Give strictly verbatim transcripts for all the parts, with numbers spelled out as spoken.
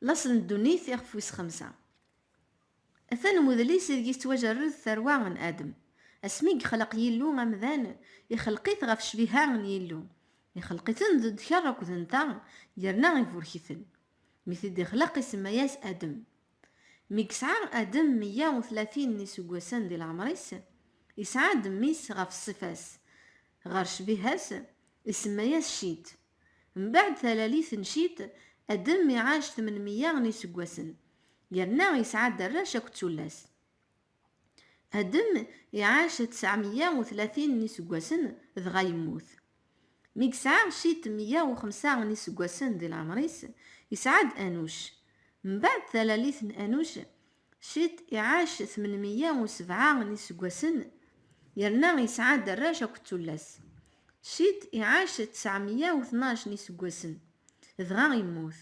Laṣel n ddunit, ixef wis xemsa. Atan wedlis ideg yettwajerred tarwa n Adem. Asmi i yexleq Yillu amdan, ixleq-it ɣef ccbiha n Yillu. Ixleq-iten deg ddekker akked nteɣ, yerna iburek-iten. Mi t-id-ixleq, isemma-yas Adem. Mi yesɛa Adem meyya u tlatin n yiseggasen di leɛmer-is, isɛa-d mmi-s ɣef ṣṣifa-s, ɣer ccbiha-s, isemma-yas Cit. Mbeɛd talalit n Cit, Adem iɛac tmenmeyya n yiseggasen, yerna yesɛa-d arrac akked tullas. Adem iɛac tesɛemeyya u tlatin n yiseggasen, dɣa yemmut. Mi yesɛa Cit meyya u xemsa n yiseggasen di leɛmer-is, yesɛa-d Anuc. Mbeɛd talalit n Anuc, Cit iɛac tmenmeyya u sebɛa n yiseggasen, yerna yesɛa-d arrac akked tullas. Cit iɛac tesɛemeyya u tnac n yiseggasen, dɣa yemmut.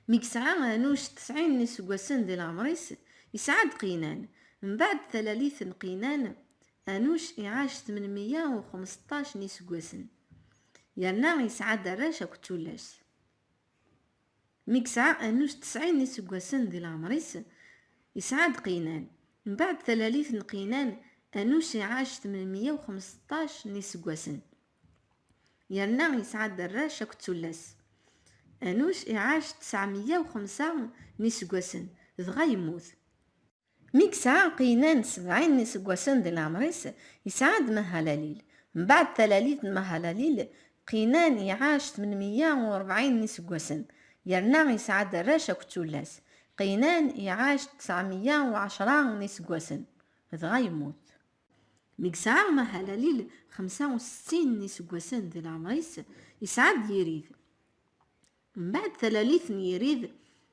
Mi yesɛa Anuc tesɛin n yiseggasen di leɛmer-is, yesɛa-d Qinan. Mbeɛd talalit n Qinan, Anuc iɛac tmenmeyya u xmesṭac n yiseggasen, yerna yesɛa-d arrac akked tullas. Mi yesɛa Anuc tesɛin n yiseggasen di leɛmer-is, yesɛa-d Qinan. Mbeɛd talalit n Qinan, Anuc iɛac tmenmeyya u xmesṭac n yiseggasen, yerna yesɛa-d arrac akked tullas. Anuc iɛac tesɛemeyya u xemsa n yiseggasen, dɣa yemmut. Mi yesɛa Qinan sebɛin n yiseggasen di leɛmer-is, yesɛa-d Mahalalil. Mbeɛd talalit n Mahalalil, Qinan iɛac tmenmeyya u rebɛin n yiseggasen, yerna yesɛa-d arrac akked tullas. Qinan iɛac tesɛemeyya u ɛecra n yiseggasen, dɣa yemmut. Mi yesɛa Mahalalil xemsa u settin n yiseggasen di leɛmer-is, yesɛa-d Yirid. Mbeɛd talalit n Yirid,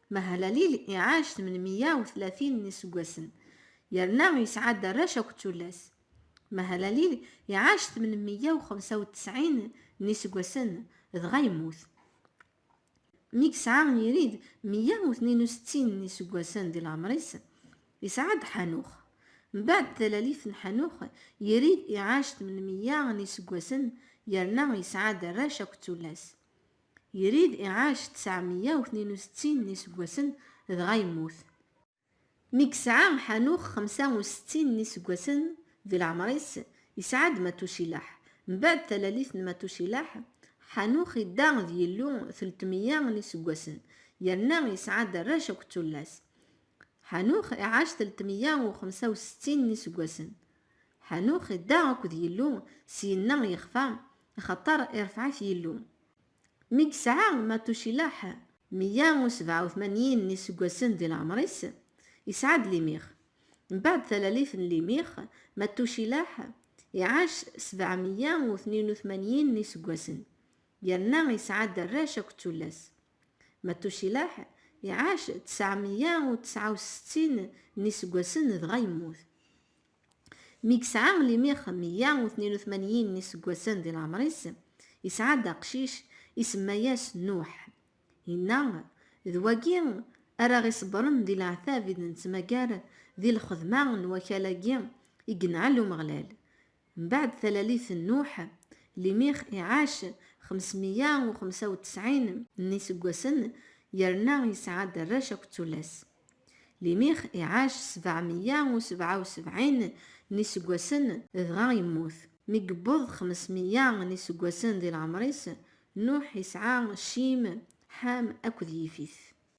Mahalalil iɛac tmenmeyya u tlatin n yiseggasen, yerna yesɛa-d arrac akked tullas. Mahalalil iɛac tmenmeyya u xemsa u tesɛin n yiseggasen, dɣa yemmut. Mi yesɛa Yirid meyya u tnin u settin n yiseggasen di leɛmer-is, yesɛa-d Ḥanux. Mbeɛd talalit n Ḥanux, Yirid iɛac tmenmeyya n yiseggasen, yerna yesɛa-d arrac akked tullas. Yirid iɛac tesɛemeyya u tnin u settin n yiseggasen, dɣa yemmut. Mi yesɛa Ḥanux xemsa u settin n yiseggasen di leɛmer-is, yesɛa-d Matucilaḥ. Mbeɛd talalit n Matucilaḥ, Ḥanux idda d Yillu tletmeyya n yiseggasen, yerna yesɛa-d arrac akked tullas. Ḥanux iɛac tletmeyya u xemsa u settin n yiseggasen. Ḥanux idda akked Yillu, syenna yexfa, axaṭer irfeɛ-it Yillu. Mi yesɛa Matucilaḥ meyya u sebɛa u tmanyin n yiseggasen di leɛmer-is, yesɛa-d Limix. Mbeɛd talalit n Limix, Matucilaḥ iɛac sebɛemeyya u tnin u tmanyin n yiseggasen, yerna yesɛa-d arrac akked tullas. Matucilaḥ iɛac tesɛemeyya u tesɛa u settin n yiseggasen, dɣa yemmut. Mi yesɛa Limix meyya u tnin u tmanyin n yiseggasen di leɛmer-is, yesɛa-d aqcic, isemma-yas Nuḥ. Inna: "D wagi ara ɣ-iṣebbren di leɛtab i d-nettmagar di lxedma n wakal-agi i yenɛel Umeɣlal." Mbeɛd talalit n Nuḥ, Limix iɛac xemsmeyya u xemsa u tesɛin n yiseggasen, yerna yesɛa-d arrac akked tullas. Limix iɛac sebɛemeyya u sebɛa u sebɛin n yiseggasen, dɣa yemmut. Mi yewweḍ xemsmeyya n yiseggasen di leɛmer-is, Nuḥ isɛa Cim, Ḥam akked Yifit.